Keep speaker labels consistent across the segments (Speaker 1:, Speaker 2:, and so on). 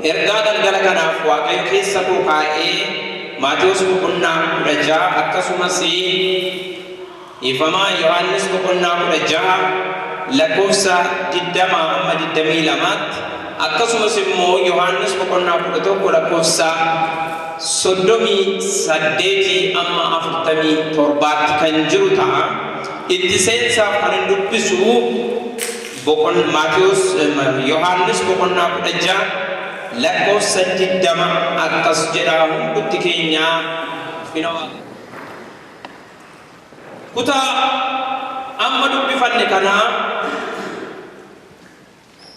Speaker 1: Ergaa galgala kanaaf Waaqayyo keessa koo kaa'ee Maatewos boqonnaa 16, akkasumas dhiifamaa, Yohaannis boqonnaa 16 lakkoofsa 20 amma 22tti, akkasumas immoo Yohaannis boqonnaa 11 lakkoofsa 38 amma 47tti kan jiru ta'a. Itti seensaaf kan hin dubbisu boqon Maatewos, Yohaannis boqonnaa 16 lakkoofsa 20 akkas jedha. Hundutti keenyaa ulfina Waaqayyo. Kutaa amma dubbifanne kanaa,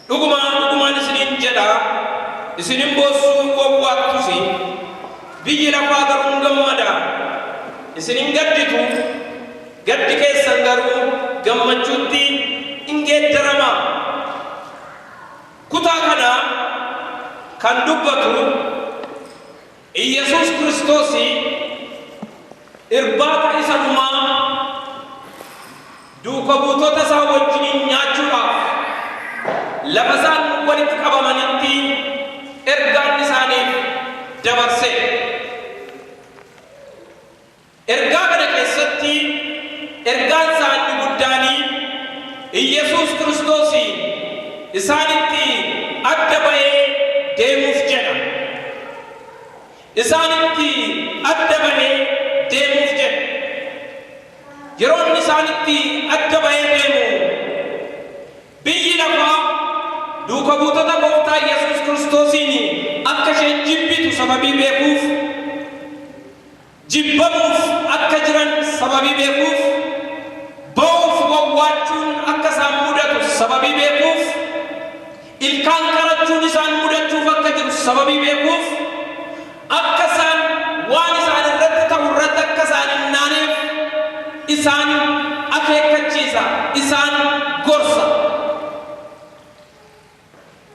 Speaker 1: "Dhugumaan, dhugumaan isiniin jedha, isin hin boossuu, wawwaattusi, biyyi lafaa garuu hin gammada. Isin hin gadditu, gaddi keessan garuu gammachuutti in geeddarama." Kutaa kana kan dubbatu Iyyasuus Kiristoosi irbaata isa dhumaa duuka buutota isaa wajjiniin nyaachuudhaaf lafa isaan walitti qabamanitti ergaan isaaniif dabarse. Ergaa kana keessatti ergaan isaa inni guddaanii Iyyasuus Kiristoosi isaanitti adda ba'ee deemuuf jedha. Isaanitti adda ba'ee deemuuf jedha. Yeroo inni isaanitti adda ba'ee deemu, biyyi lafaa duuka buutota Gooftaa Iyyasuus Kiristoosiin akka isheen jibbitu sababii beekuuf, jibbamuuf akka jiran sababii beekuuf, ba'uuf wawwaachuun akka isaan mudatu sababii beekuuf, ilkaan qarachuun isaan mudachuuf akka jiru sababii beekuuf, akka isaan waan isaan irratti ta'u irratti akka isaan hin naaneef isaan akeekkachiisa, isaan gorsa.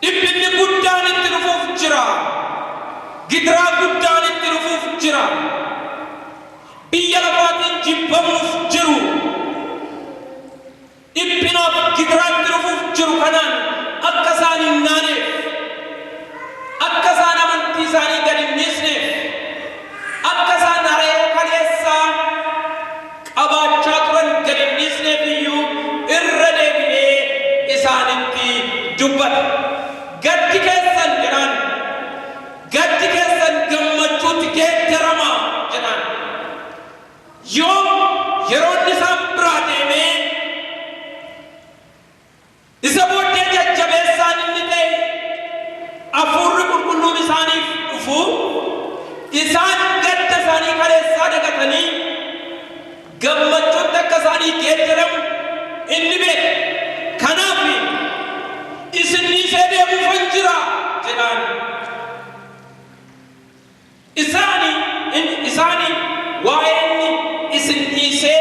Speaker 1: Dhiphinni guddaan itti dhufuuf jira. Gidiraa guddaan itti dhufuuf jira. Biyya lafaatiin jibbamuuf jiru. Dhiphinaaf gidiraa itti dhufuuf jiru kanaan akka isaan hin naaneef, akka isaan amantii isaanii gad hin dhiisneef, akka isaan hariiroo kaleessaa qabaachaa turan gad hin dhiisneef iyyuu irra deebi'ee isaanitti dubbata. "Gaddi keessan," jedhaan, "gaddi keessan gammachuutti geeddarama," jedhaan. Yoom? Yeroo inni isaan biraa deemee, isa booddee jajjabeessaan inni ta'e Hafuurri Qulqulluun isaaniif dhufu, isaan gadda isaanii kaleessaa dagatanii gammachuutti akka isaanii geeddaramu inni beeka. Kanaaf "Isin dhiisee deemuufan jira," jedhaan. Isaani, isaani waa'ee inni "isin dhiisee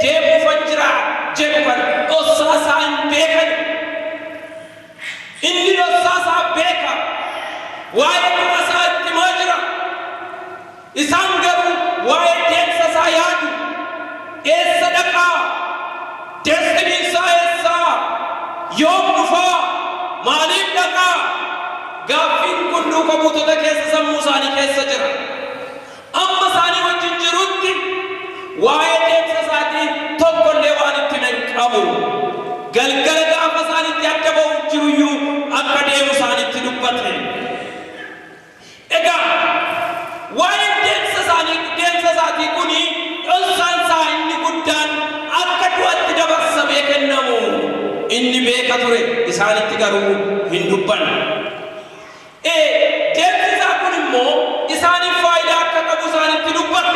Speaker 1: deemuufan jira" jedhu kana dhossaa isaa hin beekani. Inni dhossaa isaa beeka. Waa'ee du'a isaa itti himaa jira. Isaan garuu waa'ee deemsa isaa yaadu. Eessa dhaqaa? Destiny isaa eessaa? Yoom dhufaa? Maaliif dhaqaa? Gaaffiin kun duuka buutota keessa, sammuu isaanii keessa jira. Amma isaanii wajjin jirutti waa'ee deemsa isaatii tokkollee waan itti himan qabu. Galgala gaafa isaanitti adda ba'uuf jiruyyuu akka deemu isaanitti dubbate. Egaa waa'een deemsa isaanii, deemsa isaatii kuni, dhoksaan isaa inni guddaan akka du'atti dabarsamee kennamu inni beeka ture, isaanitti garuu hin dubbanne. Ee, deemsi isaa kun immoo isaaniif faayidaa akka qabu isaanitti dubbata.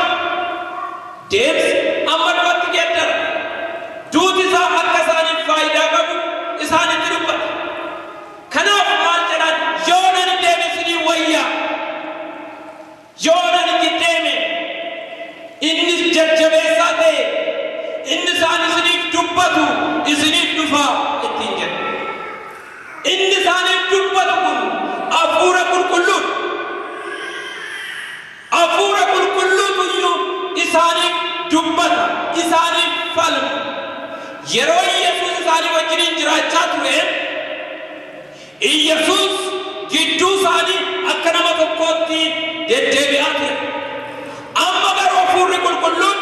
Speaker 1: Deemsi amma du'atti geeddara. Duuti isaa akka isaaniif faayidaa qabu isaanitti dubbata. Kanaaf maal jedhaan? "Yoon ani deeme isinii wayya. Yoon ani deeme, innis jajjabeessaa ta'e, inni isaan isiniif dubbatu isiniif dhufa," ittiin jedhe. Inni isaaniif dubbatu kun Hafuura Qulqulluudha. Hafuura Qulqulluutu iyyuu isaaniif dubbata, isaaniif falma. Yeroo Iyyasuus isaanii wajjiniin jiraachaa ture, Iyyasuus gidduu isaanii tokkotti deddeebi'aa ture. Amma garuu Hafuurri Qulqulluun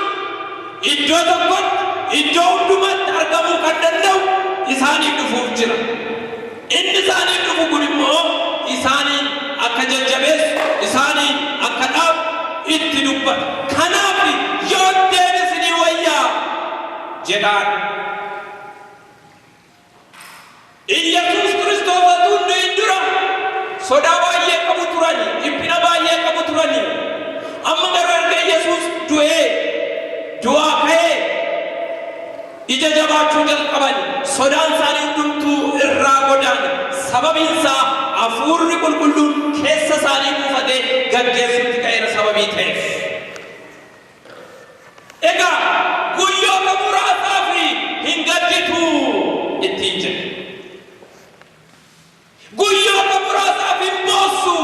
Speaker 1: iddoo tokkotti, iddoo hundumatti argamuu kan danda'u isaaniif dhufuuf jira. Inni isaaniif dhufu kun immoo isaaniin akka jajjabeessu, isaaniin akka dhaabu itti dubbata. Kanaaf yoon deeme isinii wayyaa jedhaan. Iyyasuus Kiristoos otuu hin du'in dura sodaa baay'ee qabu turani, dhiphina baay'ee qabu turani. Amma garuu erga Iyyasuus du'ee, du'aa ka'ee ija jabaachuu jalqabani. Sodaan isaanii hundumtuu irraa godaane. Sababiin isaa Hafuurri Qulqulluun keessa isaanii buufatee gaggeessuutti ka'eera sababii ta'eef. Egaa guyyoota muraasaaf hin gadditu ittiin jedhe. Guyyoota muraasaaf hin boossu,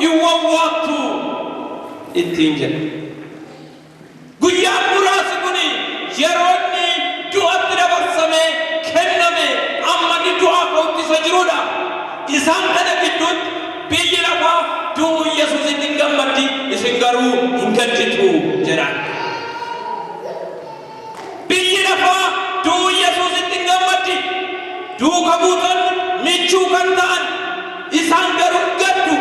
Speaker 1: hin wawwaattu ittiin jedhe. Guyyaan muraasi kun yeroo inni du'atti dabarsamee kenname amma inni du'aa ka'utti isa jirudha. Isaan kana gidduutti biyyi lafaa du'uu Yesuusitti in gammaddi, isin garuu hin gadditu jedhaan. Biyyi lafaa du'uu Yesuusitti in gammaddi. Duuka buutonni michuu kan ta'an isaan garuu in gaddu.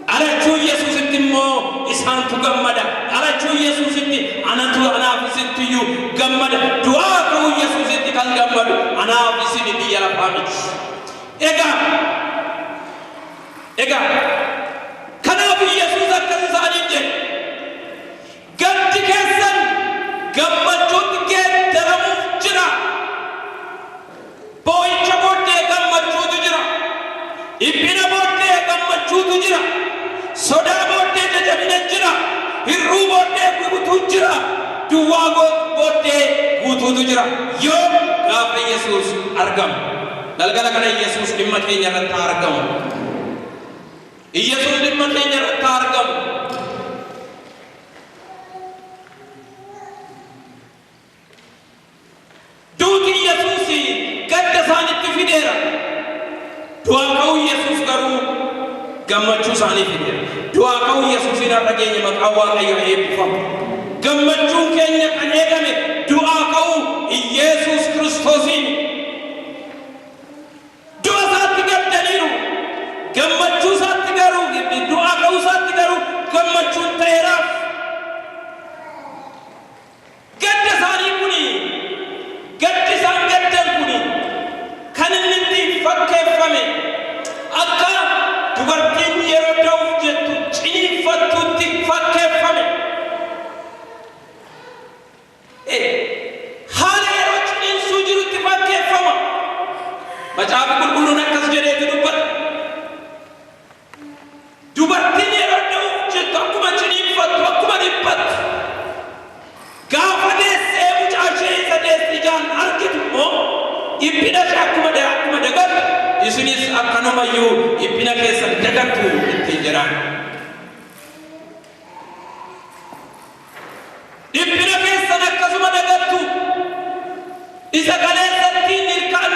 Speaker 1: Dhalachuu Yesuusitti immoo isaantu gammada. Dhalachuu Yesuusitti anatu anaaf isintu iyyuu gammada. Du'aa ka'uu Yesuusitti kan gammadu anaaf isini biyya lafaa miti. Egaa egaa kanaaf Yesuus akkas isaaniin jedhe. Gaddi keessan gammachuutti geeddaramuuf jira. Boo'icha booddee gammachuutu jira. Dhiphina booddee gammachuutu jira. Sodaa booddee jajabina jira. Hir'uu booddee guutuu jira. Duwwaa booddee guutuutu jira. Yoom? Gaafa Yesuus argamu. Galgala kana Yesuus dhimma keenya irratti haa argamu. Iyyasuus dhimma keenya irratti haa argamu. Duuti Iyyasuus gadda isaanitti fideera. Du'aa ka'uu Iyyasuus garuu gammachuu isaanii fideera. Du'aa ka'uu Iyyasuusiin har'a geenye maqaan Waaqayyoo haa eebbifamu. Gammachuun keenya kan eegame du'aa ka'uu Iyyeesuus Kiristoosiin. Du'a isaatti gaddaniiru. Gammachuu isaatti garuu, du'aa ka'uu isaatti garuu gammachuun ta'eeraaf. Gadda isaanii kuni, gaddi isaan gaddan kuni kan inni ittiin fakkeeffame akka dubartiin yeroo da'uuf jettu ciniinfattuutti fakkeeffame. Haala yeroo ciniinsuu jirutti fakkeeffama. Macaafni Qulqulluun akkas jedheetu dubbata. Dubartiin yeroo da'uuf jettu akkuma ciniinfattu, akkuma dhiphattu, gaafa deessee mucaa ishee isa deesse ijaan argitu immoo dhiphina ishee akkuma akkuma dagattu, isinis akkanumayyuu dhiphina keessan dagattu ittiin jedhaan. Dhiphina keessan akkasuma dagattu. Isa kaleessa ittiin ilkaan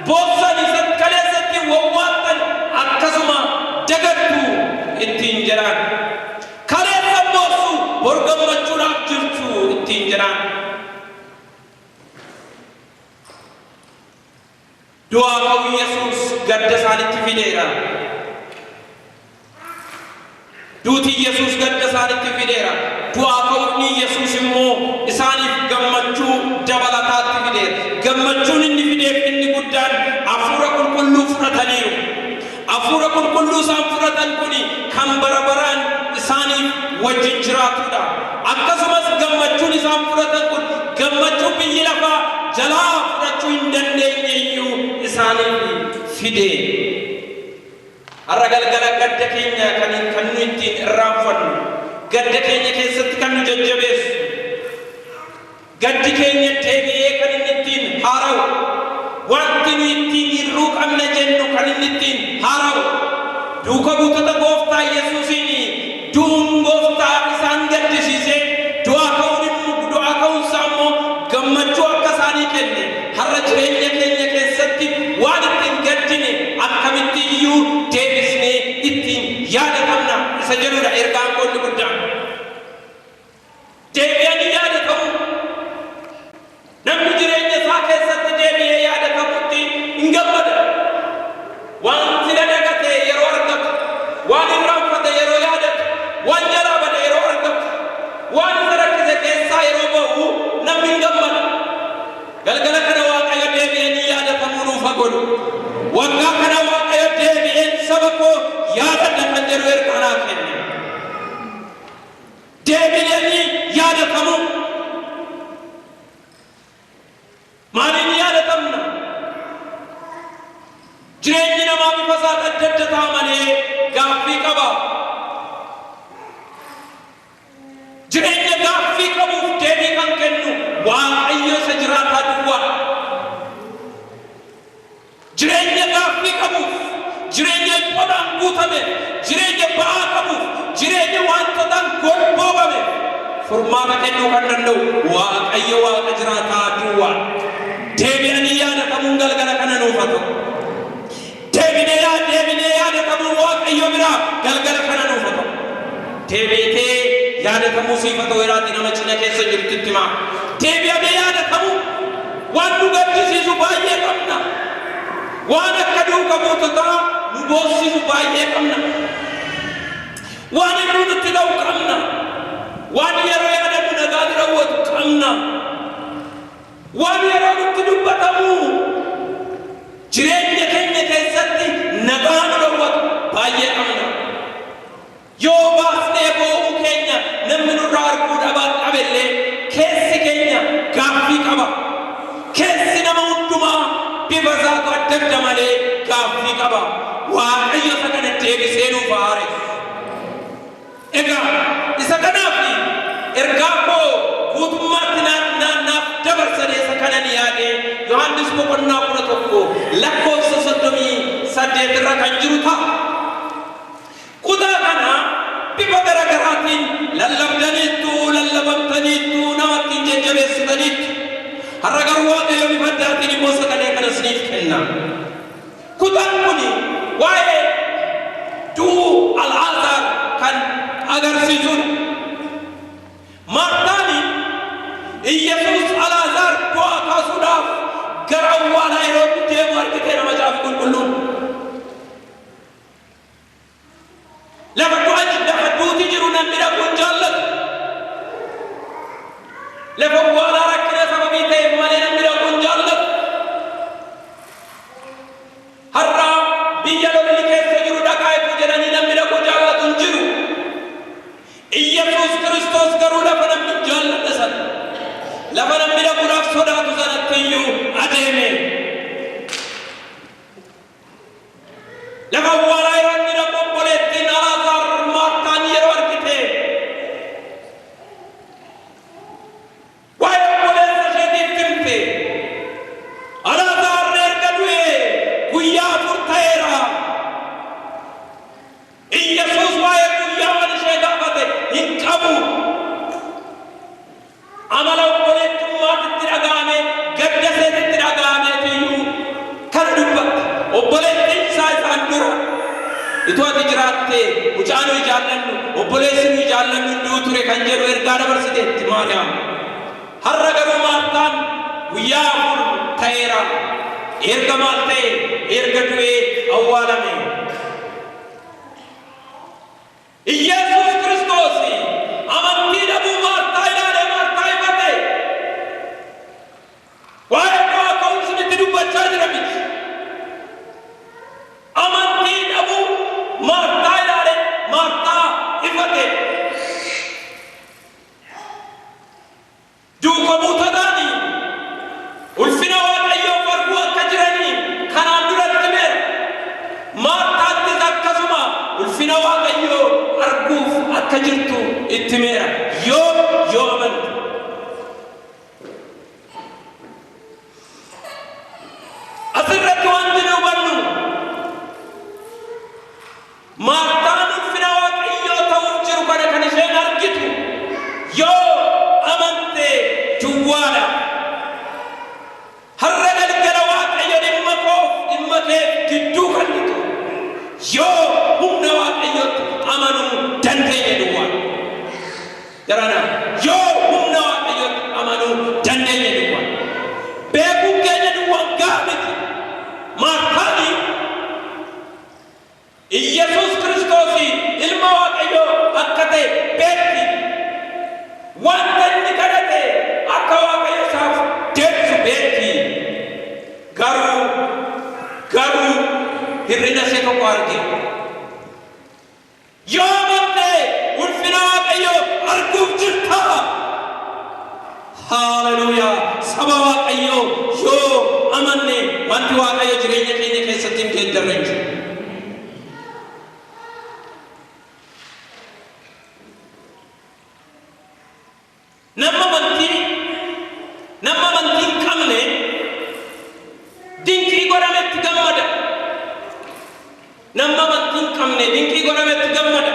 Speaker 1: boossan, isa kaleessa ittiin wawwaattan akkasuma dagattu ittiin jedhaan. Kaleessa boossu, bor gammachuudhaaf jirtu ittiin jedhaan. Du'aa ka'uu Yesuus gadda isaanitti fideera. Duuti Yesuus gadda isaanitti fideera. Du'aa ka'uun Yesuus immoo isaaniif gammachuu dabalataatti fideera. Gammachuun inni fideef inni guddaan Hafuura Qulqulluu fudhataniiru. Hafuura Qulqulluu isaan fudhatan kun kan bara baraan isaaniif wajjin jiraatudha. Akkasumas gammachuun isaan fudhatan kun gammachuu biyyi lafaa jalaa fudhachuu hin dandeenye iyyuu isaaniif fide. Har'a galgala gadda keenya kan kan nu ittiin irraanfannu, gadda keenya keessatti kan nu jajjabeessu, gaddi keenya deebi'ee kan inni ittiin haara'u, wanti nu ittiin hir'uu qabna jennu kan inni ittiin haara'u, duuka buutota Gooftaa Yesuusiin du'uun Gooftaa isaan gaddisiisee du'aa ka'uun immoo du'aa ka'uun isaa immoo gammachuu akka isaanii kenne har'a jireenya keenya keessatti waan ittiin gaddine akkamitti iyyuu deebisnee ittiin yaadatamna. Isa jedhudha ergaan koo inni guddaan. Deebi'anii yaadatamu. Namni jireenya isaa keessatti deebi'ee yaadatamutti hin gammada. Waan sila dagate yeroo argatu, waan irraanfate yeroo yaadatu, waan jalaa bade yeroo argatu, waan isa rakkise keessaa yeroo ba'u namni hin gammada. Galgala kana Waaqayyo deebi'anii yaadatamuu nuuf haa godhu. Waggaa kana Waaqayyo deebi'een saba koo yaadadha kan jedhu ergaa naa kenne. Deebi'anii yaadatamuu. Maaliin yaadatamna? Jireenyi namaa bifa isaan adda adda ta'a malee gaaffii qaba. Jireenya gaaffii qabuuf deebii kan kennu Waaqayyo isa jiraataa duwwaadha. Jireenya gaaffii qabuuf, jireenya dhiphoodhaan guutameef, jireenya ba'aa qabuuf, jireenya wantootaan golboobameef furmaata kennuu kan danda'u Waaqayyo Waaqa jiraataa duwwaadha. Deebi'anii yaadatamuun galgala kana nuuf haa ta'u. Deebinee yaadatamuun Waaqayyo biraa galgala kana nuuf haa ta'u. Deebi'tee yaadatamuu siif haa ta'u jedhaatii nama cina keessa jirtutti himaa. Deebi'amee yaadatamuu waan nu gaddisiisu baay'ee qabna. Waan akka duuka buutotaa nu boossisu baay'ee qabna. Waan hir'uu nutti ta'u qabna. Waan yeroo yaadannu nagaa nu dhowwatu qabna. Waan yeroo nutti dubbatamu jireenya keenya keessatti nagaa nu dhowwatu baay'ee qabna. Yoo baasnee boo'uu keenya namni nurraa arguu dhabellee keessi keenya gaaffii qaba. Keessi nama hundumaa bifa isaatu adda adda malee gaaffii qaba. Waaqayyo isa kana deebisee nuuf haa haaressu. Egaa isa kanaaf ergaa koo guutummaatti naaf dabarsanii isa kanan yaade Yohaannis boqonnaa 11 lakkoofsa 38 irra kan jiru ta'a. Kutaa kana bifa garagaraatiin lallabdaniittu, lallabamtaniittu, namatti hin jajjabeessitaniittu. Har'a garuu Waaqayyo bifa addaatiin immoo sagalee kana isiniif kenna. Kutaan kun waa'ee du'uu Al'aazaar kan agarsiisudha. Maartaan Iyyasuus Alaazaar du'aa kaasuudhaaf gara awwaalaa yeroo inni deemu argiteera Macaafa Qulqulluun. Lafa du'a lafa duuti jiru namni dhaquu hin jaallatu. Lafa awwaalaa rakkina sababii ta'eef malee namni dhaquu hin jaallatu. Har'a biyya lolli keessa jiru dhaqaa itti jedhanii namni dhaquu jaallatu hin jiru. Iyyasuus Kiristoos garuu lafa namni hin jaallanne sana, lafa namni dhaquudhaaf sodaatu sanatti iyyuu adeeme. Lafa awwaalaa yeroo inni dhaqu obboleettiin Alaazaar Maartaan yeroo argite waa'ee obboleessa isheetiif himte. Alaazaar erga du'ee guyyaa 4 ta'eera. Iyyasuus waa'ee guyyaa waan ishee gaafate hin qabu. Amala obboleettummaatitti dhaga'ame, gadda iseetitti dhaga'ameetu iyyuu kana dubbatte. Obboleettiin isaa isaan dura itoo ati jiraattee mucaa nuyi jaallannu, obboleessi nuyi jaallannu hin du'u ture kan jedhu ergaa dabarsiteetti Maariyaam. Har'a garuu Maartaan guyyaa 4 ta'eera. Erga maal ta'e? Erga du'ee awwaalame. Iyyesuus Kiristoos amantii dhabuu Maartaa ilaalee Maartaa ifate. Waa'ee du'aa ka'uu isinitti dubbachaa jira miti. Amantii dhabuu Maartaa ilaalee Maartaa ifate. Duuka buutotaani ulfina Waaqayyoof arguu akka jiranii kanaan dura itti himeera. Maartaattis akkasuma ulfina Waaqayyoo arguuf akka jirtu itti himeera. Yoo amante. Asirratti wanti nu hubannu Maartaan ulfina Waaqayyoo ta'uuf jiru kana kan isheen argitu yoo amante duwwaadha. Har'a galgala Waaqayyo dhimma koof dhimma keef gidduu kan lixu yoo humna Waaqayyootti amanuu dandeenye. dandeenye duwwaa. Jarana, yoo humna Waaqayyootti amanuu dandeenye duwwaa. Beekuun keenya duwwaan gahaa miti. Maartaani Iyyasuus Kiristoos ilma Waaqayyoo akka ta'e beekti. Wanta inni kadhate akka Waaqayyo isaaf deebisu beekti. Garuu hir'ina ishee tokko arge. Yoo amante ulfina Waaqayyoo arguuf jirta. Haaleluyyaa! Saba Waaqayyoo, yoo amanne wanti Waaqayyo jireenya keenya keessatti hin geeddarre hin jiru. Nama amantii hin qabne dinqii godhametti gammada. Nama amantii hin qabne dinqii godhametti gammada.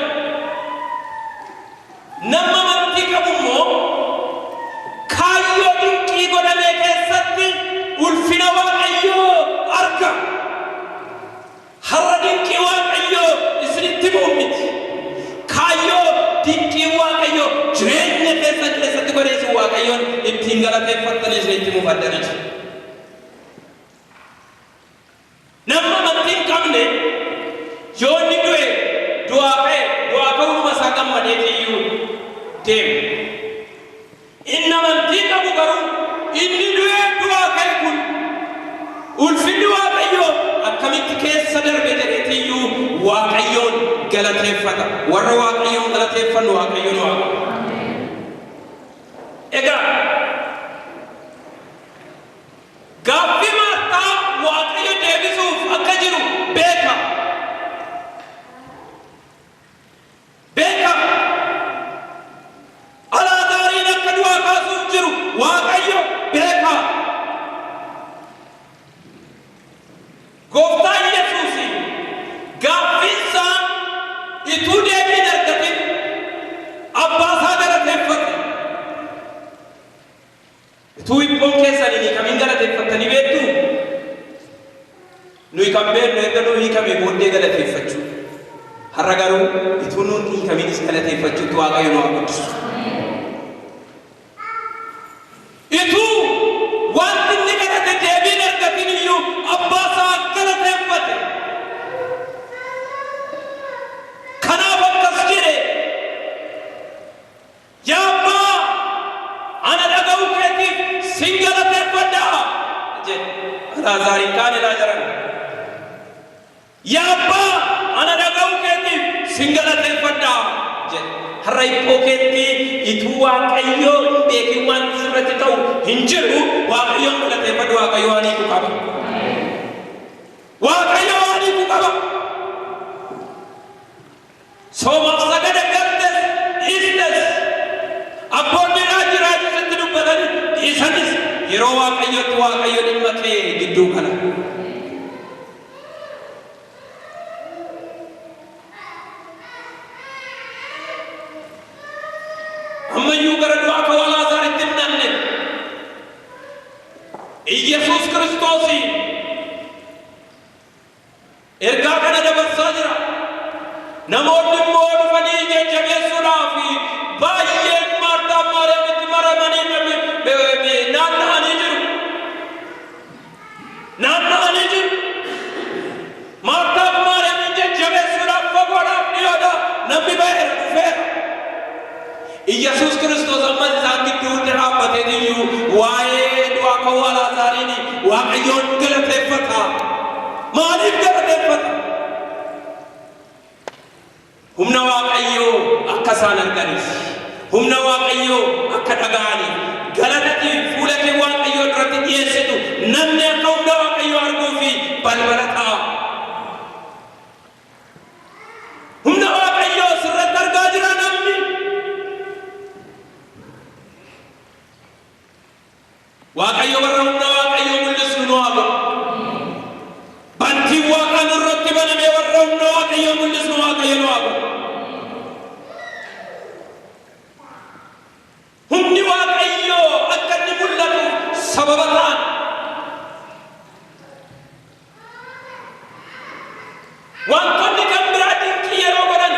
Speaker 1: Nama amantii qabu immoo kaayyoo dinqii godhamee keessatti ulfina Waaqayyoo arga. Har'a dinqii Waaqayyoo isinitti himuun miti. Kaayyoo dinqiin Waaqayyoo jireenya keessan keessatti godhee isin Waaqayyoon ittiin galateeffattanii isinitti himuuf addana jira. Namni amantii hin qabne yoo inni du'e du'aa ka'e, du'aa ka'uudhuma isaa gammadeeti iyyuu deema. Inni amantii qabu garuu inni du'ee du'aa ka'e kun ulfinni Waaqayyoo akkamitti keessa darbe jedheeti iyyuu Waaqayyoon galateeffata. Warra Waaqayyoon galateeffannu Waaqayyo nu haa godhu. Egaa gaaffii Maartaa Waaqayyo deebisuuf akka jiru beeka. Beeka. Alaazaariin akka du'aa kaasuuf jiru Waaqayyo beeka. Gooftaan Yesuus gaaffiin isaa ituu deebii hin argatin abbaa isaa galateeffate. Utuu hibboon keessan hin hiikamin galateeffattanii beektuu? Nuyi kan beeknu erga nuu hiikamee booddee galateeffachuu. Har'a garuu utuu nuun hiikaminis galateeffachuutti Waaqayyo nu haa guddisu. Ituu wanti inni kadhate deebii hin argatin iyyuu abbaa isaa galateeffate. Kanaaf akkas jedhe, "Yaa Abbaa, ana dhaga'uu keetiif sin galateeffadha," jedhe. Alaazaar hin kaane laa jaran. "Yaa Abbaa, ana dhaga'uu keetiif sin galateeffadha," jedhe. Har'a hibboo keetti ituu Waaqayyoo hin beekin wanti sirratti ta'u hin jiru. Waaqayyoon galateeffadhu. Waaqayyo waan hiiku qaba. Waaqayyo waan hiiku qaba. Soomaaf sagada galtes dhiistes, abboonni raajii raajii sitti dubbatanii dhiisanis, yeroo Waaqayyootti Waaqayyo dhimma kee gidduu gala. Ammayyuu gara du'aa ka'uu Alaazaaritti hin dhanne. Iyyasuus Kiristoosii ergaa kana dabarsaa jira. Namoonni immoo dhufanii jajjabeessuudhaaf baay'een Maartaa Maariyaamitti maramanii naanna'anii jiru. Naanna'anii jiru. Maartaaf Maariyaamiin jajjabeessuudhaaf fagoodhaaf dhiyoodhaaf namni ba'eera, dhufeera. Iyyasuus Kiristoos ammas isaan gidduu dhaabbatee iyyuu waa'ee du'aa ka'uu Alaazaariin Waaqayyoon galateeffata. Maaliif galateeffata? Humna Waaqayyoo akka isaan arganiif, humna Waaqayyoo akka dhaga'aniif, galatati fuula kee Waaqayyoo duratti dhiyeessitu namni akka humna Waaqayyoo arguu fi balbala ta'a. Humna Waaqayyoo sirratti argaa jira namni. Waaqayyo warra humna Waaqayyoo mul'isnu nu haa godhu. Bantiin Waaqaa nurratti banamee warra humna Waaqayyoo mul'isnu Waaqayyo nu haa godhu. Humni Waaqayyoo akka inni mul'atuuf sababa ta'an. Wantoonni kan biraa dinqii yeroo godhan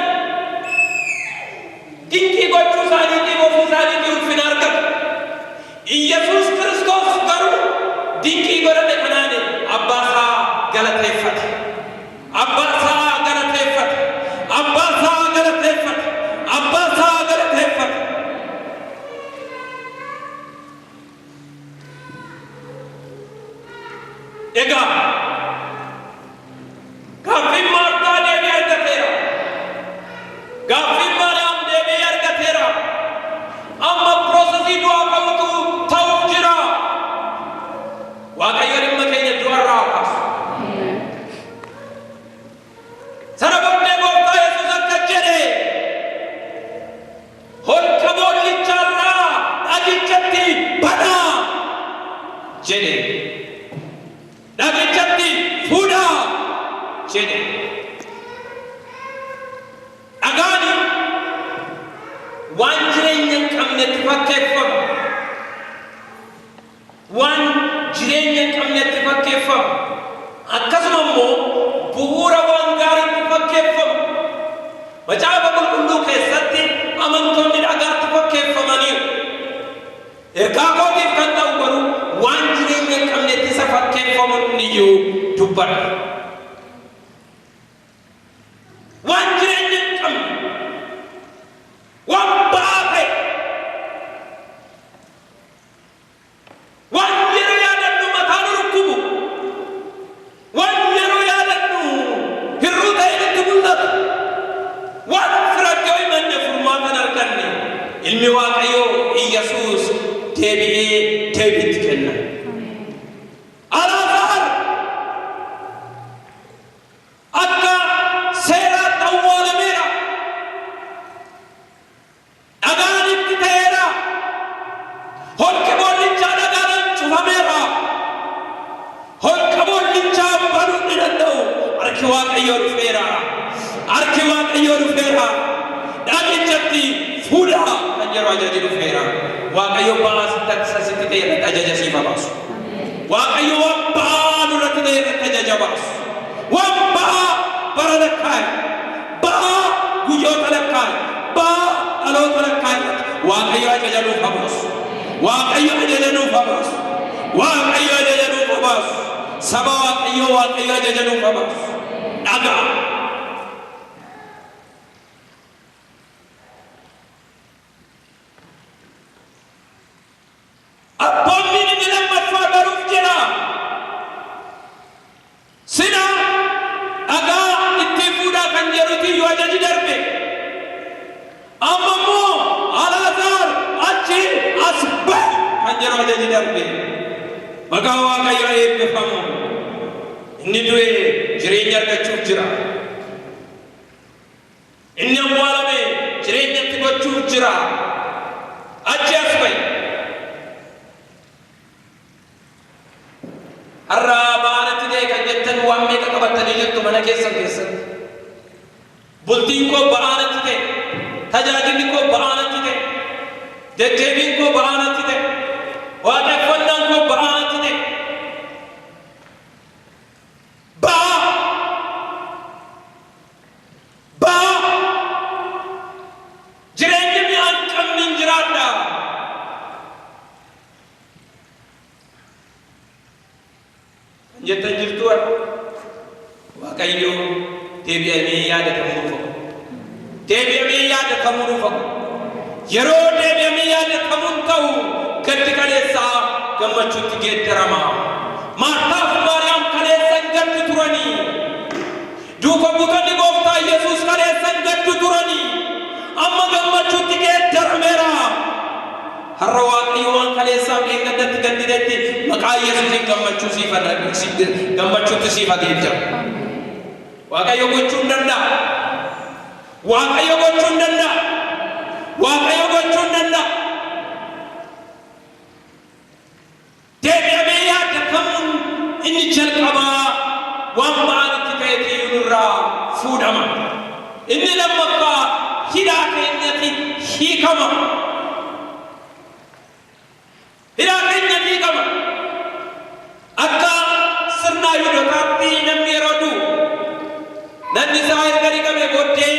Speaker 1: galateeffate. Abbaa isaa galateeffate. Abbaa isaa galateeffate. Abbaa isaa galateeffate. Egaa gaaffiin Maartaa deebii argateera. Gaaffiin Maariyaam deebii argateera. Amma process du'aa ka'utu ta'uuf jira. Waaqayyo dhimma keenya du'arraa haa kaasu. Sana booddee Gooftaa Yesuus akka jedhe, "Holqa boollichaarraa dhagichatti banaa," jedhe. "Dhagichatti fuudhaa," jedhe. Dhagaani waan jireenya hin qabnetti fakkeeffama. Waan jireenya hin qabnetti fakkeeffama. Akkasuma immoo bu'uura waan gaariitti fakkeeffama. Macaafa Qulqulluu keessatti amantoonni dhagaatti fakkeeffamaniiru. Ergaa kootiif kan ta'u garuu waan jireenya hin qabnetti isa fakkeeffamu iyyuu dubbadha. Waan jireenya hin qabne, waan ba'aa ta'e, waan yeroo yaadannu mataa nu rukkubu, waan yeroo yaadannu hir'uu ta'e nutti mul'atu, waan firatti yoo himanne furmaata hin arganne, ilmi Waaqayyoo Iyyasuus deebi'ee deebiitti kenna. Alaazaar akka seeraatti awwaalameera. Dhagaan itti ta'eera. Holqi boollichaa dhagaadhaan cufameera. Holqa boollichaa banuu ni danda'u. Harki Waaqayyoo dhufeera. Harki Waaqayyoo dhufeera. "Dhagichatti fuudhaa," kan jedhu ajaji dhufeera. Waaqayyo ba'aa sitti akka sitti ta'e irratti ajaja siif haa baasu. Waaqayyo waan ba'aa nurratti ta'e irratti ajaja baasu. Waan ba'aa bara lakkaa'e, ba'aa guyyoota lakkaa'e, ba'aa dhaloota lakkaa'e irratti Waaqayyo ajaja nuuf haa baasu. Waaqayyo ajaja nuuf haa baasu. Waaqayyo ajaja nuuf haa baasu. Saba Waaqayyoo, Waaqayyo ajaja nuuf haa baasu. Dhagaa. Abboommiin inni lammaffaa baruuf jedha. Sina dhagaa ittiin fuudhaa kan jedhuti iyyuu ajaji darbe. Amma immoo "Alaazaar, achi as bahi," kan jedhu ajaji darbe. Maqaa Waaqayyoo eebbifamu. Inni du'e jireenya argachuuf jira. Inni awwaalame jireenyatti gochuuf jira. Achi as bahi. Har'a ba'aanatti ta'e kan jettan waan meeqa qabattanii jirtu mana keessan keessatti? Bultiin koo ba'aanatti ta'e. Tajaajilli koo ba'aanatti ta'e. Deddeebiin koo ba'aanatti ta'e. Waaqeffannaan koo ba'aanatti ta'e. Ba'aa! Ba'aa! Jireenya mi'aa hin qabne hin jiraadha. Kan jettan jirtu har'a. Waaqayyo deebi'amee yaadatamuu nuuf hagu. Deebi'amee yaadatamuu nuuf hagu. Yeroo deebi'amee yaadatamuun ta'u gaddi kaleessaa gammachuutti geeddarama. Maartaaf Maariyaam kaleessan gaddu turanii. Duuka buutonni Gooftaa Yesuus kaleessan gaddu turanii. Amma gammachuutti geeddarameera. Har'a Waaqayyo waan kaleessaaf dheengaddatti gadditetti maqaa Yesuusiin gammachuu siif gammachuutti siif geeddaru. Waaqayyo gochuu hin danda'a. Waaqayyo gochuu hin danda'a. Waaqayyo gochuu hin danda'a. Deebi'amee yaadatamuun inni jalqabaa waan ba'aan itti ta'eeti nurraa fuudhama. Inni lammaffaa hidhaa keenyatti hiikama. Hidhaa keenyatti hiikama. Akka sirna Yihuudootaatti namni yeroo du'u namni isaa erga dhiqamee booddee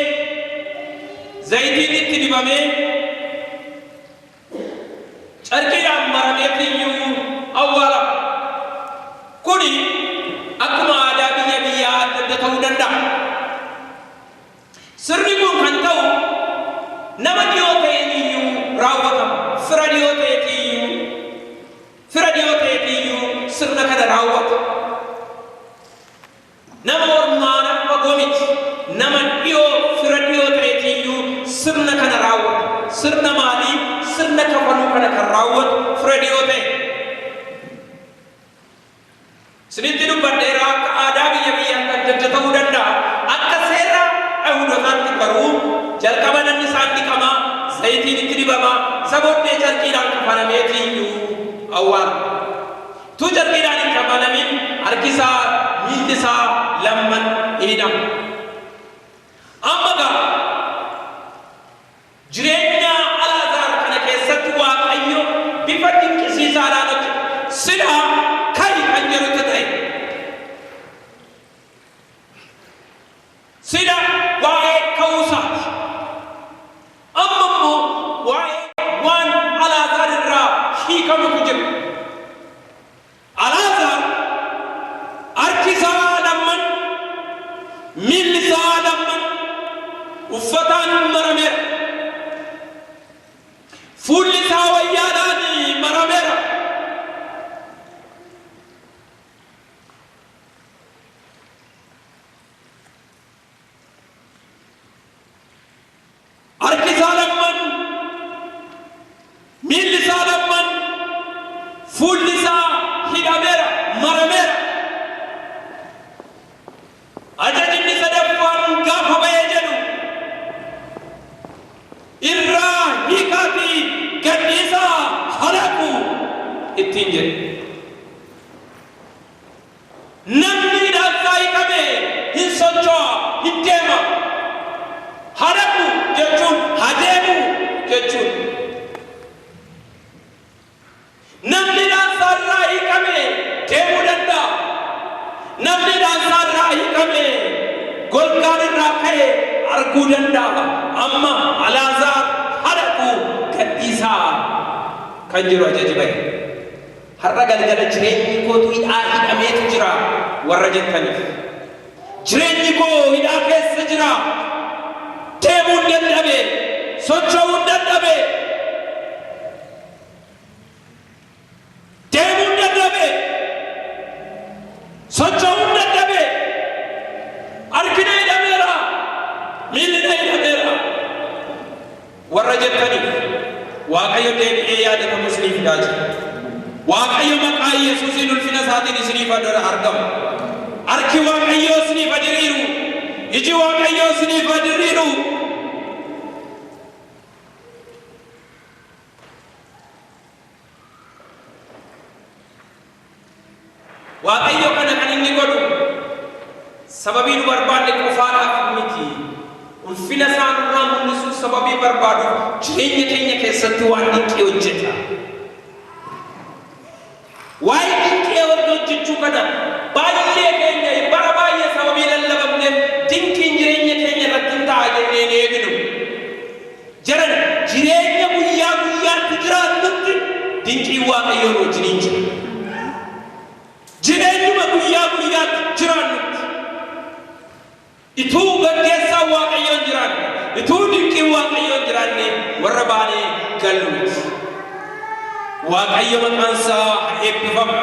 Speaker 1: zayitiin itti dibamee carqiidhaan marameetiyyuu awwaalama. Kuni akkuma aadaa biyya biyyaa danda'a. Sirni kun kan ta'u nama dhiyoo ta'een iyyuu raawwatama. Fira dhiyoo ta'eetiyyuu, fira dhiyoo ta'eetiyyuu sirna kana raawwata. Nama ormaa, nama fagoo miti. Nama dhiyoo, fira dhiyoo ta'eetiyyuu sirna kana raawwata. Sirna maalii? Sirna kafanuu kana kan raawwatu fira dhiyoo ta'e. Isinitti dubbadheera, akka aadaa biyya biyyaatti adda adda ta'uu danda'a. Akka seera Ayihudotaatti garuu jalqaba namni isaan dhiqama, zayitiin itti dibama, isa booddee carqiidhaan kafanameetiyyuu awwaalama. Utuu carqiidhaan hin kafanamin harki isaa, miilli isaa lamman hin hidhamu. Amma egaa Jireenya Alaazaar kana keessatti Waaqayyo bifa dinqisiisaadhaan hojjete. Sila ka'i kan jedhutu ta'e. Sila waa'ee ka'uu isaati. Amma immoo waa'ee waan Alaazaar irraa hiikamutu jira. Alaazaar harki isaa lamman, miilli isaa lamman uffataan marameera. Fuulli isaa wayyaadhaan marameera. Harki isaa lamman, miilli isaa lamman, fuulli isaa hidhameera, marameera. Ajajni sadaffaan gaafa ba'ee jedhu, irraa hiikaatii gadhiisaa halaqu ittiin jedhe. Namni hidhaansaa hiikame hin socho'a, hin deema. Haa dhaqu jechuun haa deemu jechuudha. Namni hidhaansaa irraa hiikame deemuu danda'a. Namni hidhaansaa irraa hiikame golgaan irraa ka'e arguu danda'a. Amma Alaazaar haa dhaqu, gadhiisaa kan jedhu ajaji ba'e. Har'a galgala jireenyi kootu hidhaa hidhameetu jira warra jettaniif. Jireenyi koo hidhaa keessa jira. Deemuun dadhabe. Socho'uun dadhabe. Deemuun dadhabe. Socho'uun dadhabe. Harki na hidhameera. Miilli na hidhameera warra jettaniif, Waaqayyo deebi'ee yaadatamuu isinii fidaa jira. Waaqayyo maqaa Yesuusiin ulfina isaatiin isiniif haa argamu. Harki Waaqayyoo isiniif haa diriiru. Iji Waaqayyoo isiniif haa diriiru. Waaqayyo kana kan inni godhu sababii nu barbaanne qofaadhaaf miti. Ulfina isaa nurraa mul'isuuf sababii barbaaduuf jireenya keenya keessatti waan dinqii hojjeta. Waa'ee dinqii hojjechuu kana baay'ee keenya bara baay'ee sababii lallabamneef dinqiin jireenya keenya irratti hin ta'a jennee hin eegnu. Jaran, jireenya guyyaa guyyaatti jiraannutti dinqiin Waaqayyoo nu wajjiniin jira. Jireenyuma guyyaa guyyaatti jiraannutti. Ituu gaggeessaan Waaqayyoo hin jiraanne, ituu dinqiin Waaqayyoo hin jiraanne warra baanee gallu miti. Waaqayyo maqaan isaa haa eebbifamu.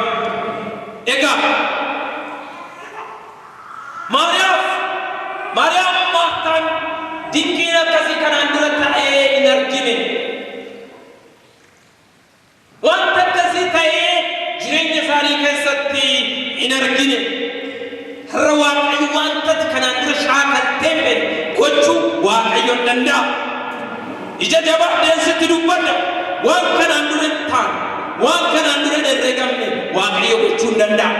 Speaker 1: Egaa Maariyaaf, Maariyaam Maartaan dinqiin akkasii kanaan dura ta'ee hin argine. Wanta akkasii ta'ee jireenya isaanii keessatti hin argine. Har'a Waaqayyo wanta ati kanaan dura shaakaltee hin beekne gochuu Waaqayyo hin danda'a. Ija jabaadheen sitti dubbadha. Waan kanaan dura hin taane, waan kanaan dura hin herregamne Waaqayyo gochuu hin danda'a.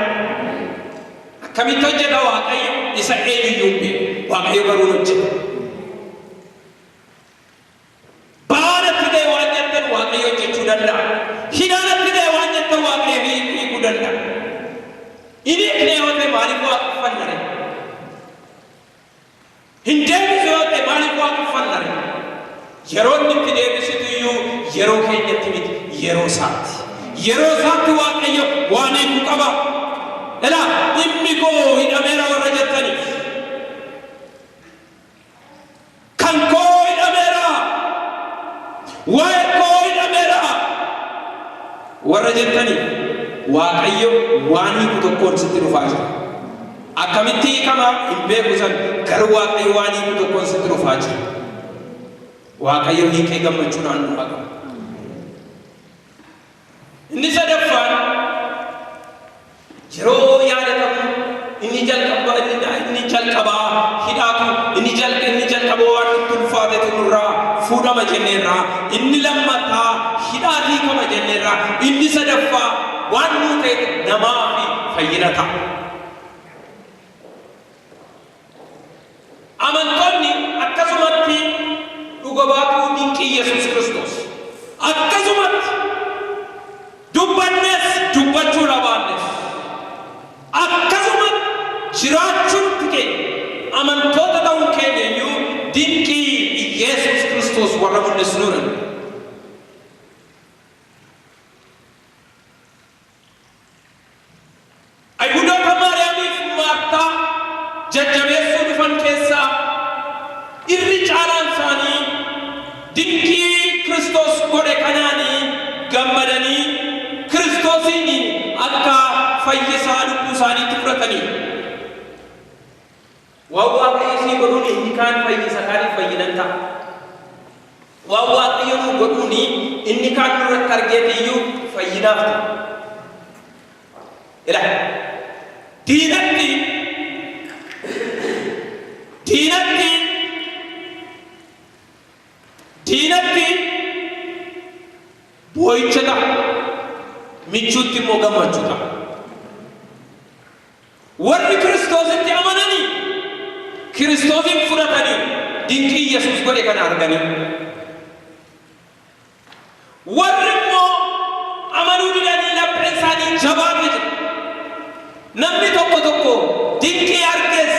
Speaker 1: Akkamitti hojjeta Waaqayyo? Isa eenyuyyuu hin beeku. Waaqayyo garuu hin hojjeta. Ba'aa natti ta'e waan jettan Waaqayyo hojjechuu danda'a. Hidhaa natti ta'e waan jettan Waaqayyo hiikuu danda'a. Hin hiikne yoo ta'e maaliif waaqeffanna ree? Hin deebisu yoo ta'e maaliif waaqeffanna ree? Yeroo inni itti deebisitu iyyuu yeroo keenyatti miti, yeroo isaatti. Yeroo isaatti Waaqayyo waan hiiku qaba. Ilaa, dhimmi koo hidhameera warra jettaniif. Waa'ee koo hidhameera warra jettaniif, Waaqayyo waan hiiku tokkoon sitti dhufaa jira. Akkamitti hiikama hin beeku san, garuu Waaqayyo waan hiiku tokkoon sitti dhufaa jira. Waaqayyo hiikee gammachuudhaan nu haa qabu. Inni sadaffaan yeroo yaadatamu, inni jalqabaa hidhaatu, inni jalqaba waan nutti ulfaatetu nurraa fuudhama jenneerraa, inni lammataa hidhaa hiikama jenneerraa, inni sadaffaa waan nuu ta'e namaa fi fayyina ta'a. Amantoonni akkasumatti dhuga baatuu dinqii Yesuus Kiristoos. Akkasumatti dubbannees dubbachuu dhabaannes, akkasumatti jiraachuun keenya, amantoota ta'uun keenya iyyuu dinqii Yesuus Kiristoos warra mul'isnuudha. Ayihudoota Maariyaamiif Maartaa jajjabeessuu dhufan keessaa irri caalaan isaanii dinqii Kiristoos godhe kanaanii gammadanii Kiristoosiin akka fayyisaa lubbuu isaaniitti fudhataniiru. Waan Waaqayyo sii godhuun inni kaan fayyisa kaaniif fayyinan ta'a. Waan Waaqayyo nuu godhuun inni kaan nurratti argeeti iyyuu fayyinaaf ta'a. Ila diinatti boo'icha ta'a. Michuutti immoo gammachuu ta'a. Warri Kiristoositti amananii, Kiristoosin fudhatanii, dinqii Yesuus godhe kana arganii. Warri immoo amanuu didanii lapheen isaanii jabaate jira. Namni tokko tokko dinqii arges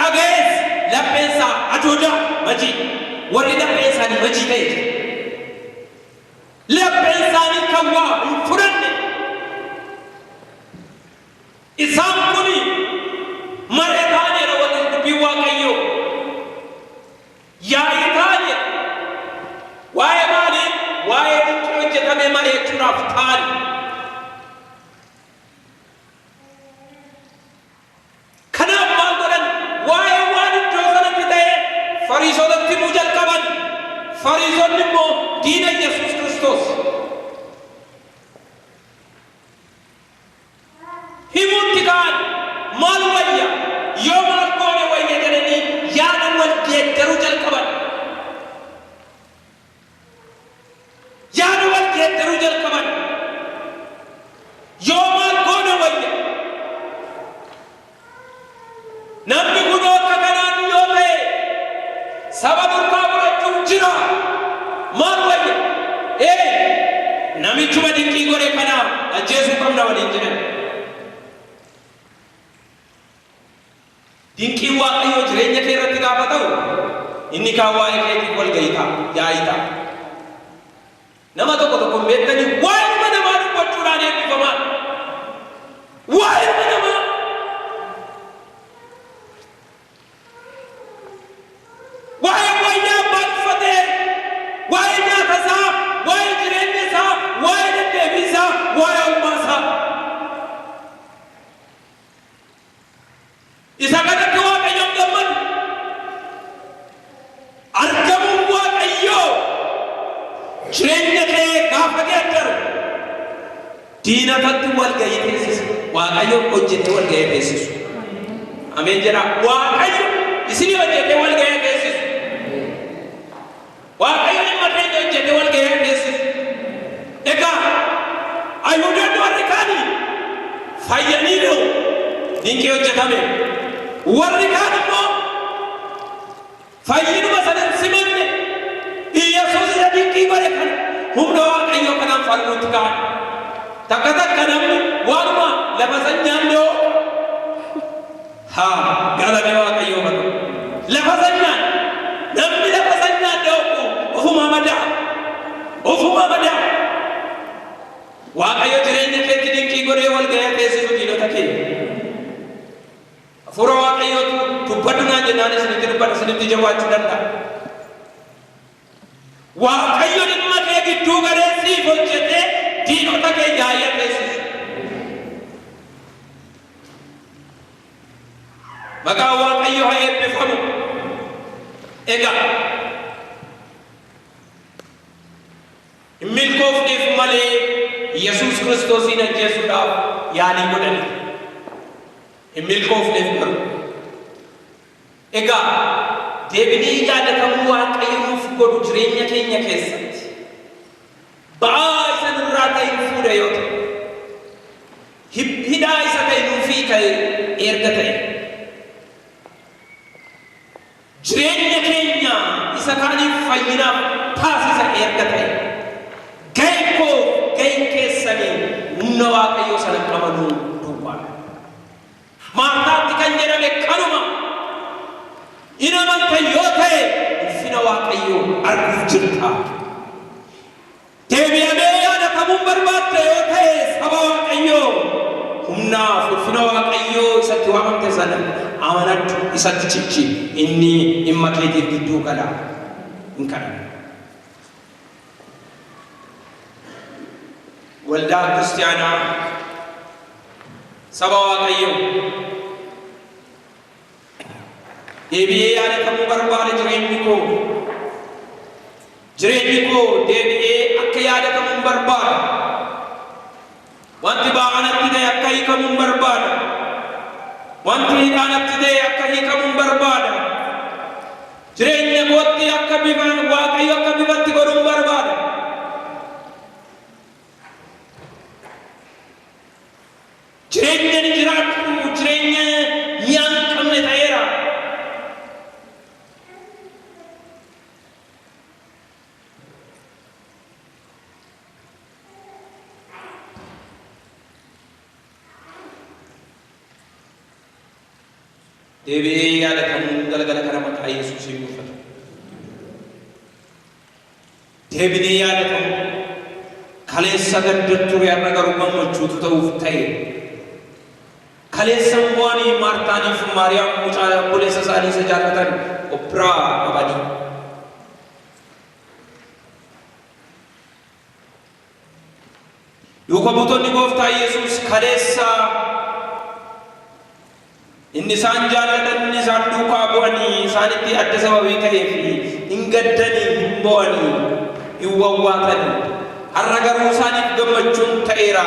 Speaker 1: dhaga'es lapheen isaa ajoodaa majii. Warri lapheen isaanii majii ta'e jira. Lapheen isaanii kan waa hin fudhanne. Isaan kun maree ta'aniira, waliin dubbii Waaqayyoo yaa'ii ta'aniira. Waa'ee maalii? Waa'ee dinqii hojjetamee mari'achuudhaaf ta'an. Kanaaf maal godhan? Waa'ee waan iddoo sanatti ta'e Fariisotatti himuu jalqaban. Fariisonni immoo diina Yesuus Kiristoos. Himuutti ka'an. Maal wayya? Yoo maal goone wayya jedhanii yaada wal geeddaruu jalqaban. Yaada wal geeddaruu jalqaban. Yoo maal goone wayya? Namni kunoo akka kanaan yoo ta'e saba durkaa fudhachuuf jira. Maal wayya? Ee, namichuma dinqii godhe kana ajjeesuu qabna waliin jedhan. Dinqiin Waaqayyoo jireenya kee irratti gaafa ta'u, inni kaan waa'ee keetiif wal ga'ii ta'a, yaa'ii ta'a. Nama tokko tokko hin beektanii, waa'ee namaa dubbachuudhaan eebbifamaa. Waa'ee namaa. Waa'ee wayyaa abbaan uffatee, waa'ee nyaata isaa, waa'ee jireenya isaa, waa'ee deddeebii isaa, waa'ee oolmaa isaa. Isa kanatti Waaqayyoon gammadu. Argamuun Waaqayyoo jireenya kee gaafa geeddaru diinatatti wal ga'ii teessisa. Waaqayyo hojjetee wal ga'ee teessisu. Ameen jedha. Waaqayyo isinii hojjetee wal ga'ee teessisu. Waaqayyo dhimma keenya hojjetee wal ga'ee teessisu. Egaa Ayihudoonni warri kaanii fayyaniiru, dinqii hojjetame. Warri kaan immoo fayyinuma sana hin simanne. Iyyasuus isa dinqii godhe kana humna Waaqayyoo kanaan falmuutti ka'an. Takka takka namni waanuma lafa san nyaanne hoo, haa galanni Waaqayyoo haa ta'u. Lafa san nyaanne, namni lafa san nyaanne ho'u ofumaa madaa. Ofumaa madaa. Waaqayyo jireenya keetti dinqii godhee wal ga'ee teessisu diinota kee. Hafuura Waaqayyootu dubbadhu naan jennaan isinitti dubbadha, isinitti jabaachuu danda'a. Waaqayyo dhimma kee gidduu galee siif hojjetee diinota kee yaa'ee teessisu. Maqaan Waaqayyo haa eebbifamu. Egaa hin milkoofneef malee Yesuus Kiristoosiin ajjeesuudhaaf yaalii godhani. Hin milkoofneef garuu. Egaa deebinee yaadatamuu Waaqayyo nuuf godhu jireenya keenya keessatti ba'aa isa nurraa ta'e hin fuudha yoo ta'e, hidhaa isa ta'e nuuf hiika erga ta'e, jireenya keenya isa kaaniif fayyinaaf taasisa erga ta'e, ga'een koo ga'een keessanii humna Waaqayyoo sana amanuu duwwaadha. Maartaatti kan jedhame kanuma. In amanta yoo ta'e ulfina Waaqayyoo arguuf jirta. Deebi'amee yaadatamuun barbaadda yoo ta'e, saba Waaqayyoo, humnaaf ulfina Waaqayyoo isatti waamamte sana amanadhu, isatti cichi, inni dhimma keetiif gidduu gala. Hin kadhanna. Waldaa Kiristiyaanaa, saba Waaqayyoo, deebi'ee yaadatamuu barbaada jireenyi koo. Jireenyi koo deebi'ee akka yaadatamuun barbaada. Wanti ba'aa natti ta'e akka hiikamuun barbaada. Wanti hidhaa natti ta'e akka hiikamuun barbaada. Jireenya kootti akka bifa Waaqayyo akka bifatti godhuun barbaada. Jireenya ni jiraadhu jireenya mi'aa hin qabne ta'eera. Deebi'ee yaadatamuun galgala kana maqaa Yesuusiin nuuf haa ta'u. Deebinee yaadatamu. Kaleessa gadda ture, har'a garuu gammachuutu ta'uuf ta'e. Kaleessa immoo Maartaaniif Maariyaam mucaa obboleessa isaanii isa jaallatan of biraa dhabanii. Duuka buutonni Gooftaa Yesuus kaleessa inni isaan jaallatan, inni isaan duukaa bu'anii isaanitti adda sababii ta'eef hin gaddanii, hin bo'anii, hin wawwaatanii. Har'a garuu isaaniif gammachuun ta'eera.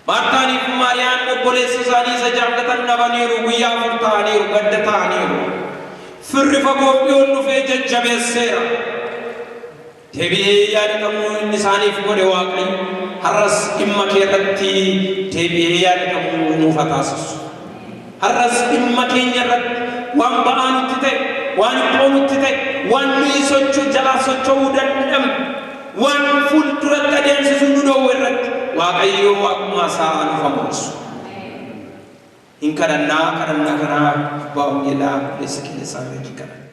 Speaker 1: Maartaaniif Maariyaan obboleessa isaanii isa jaallatan dhabaniiru, guyyaa 4 ta'aniiru, gadda ta'aniiru. Firri fagoof dhiyoon dhufee jajjabeesseera. Deebi'ee yaadatamuu inni isaaniif godhe Waaqayyo har'as dhimma kee irratti deebi'ee yaadatamuu nuuf haa taasisu. Har'as dhimma keenya irratti waan ba'aa nutti ta'e, waan dhiphoo nutti ta'e, waan nuyi sochoo jalaa socho'uu dadhabne, waan fuulduratti adeemsisuu nu dhoowwe irratti Waaqayyo Waaqummaa isaa nuuf haa mul'isu. Hin kadhannaa, kadhannaa kanaa abbaa wangeelaa obboleessa keenya Saamu'eel kadhata.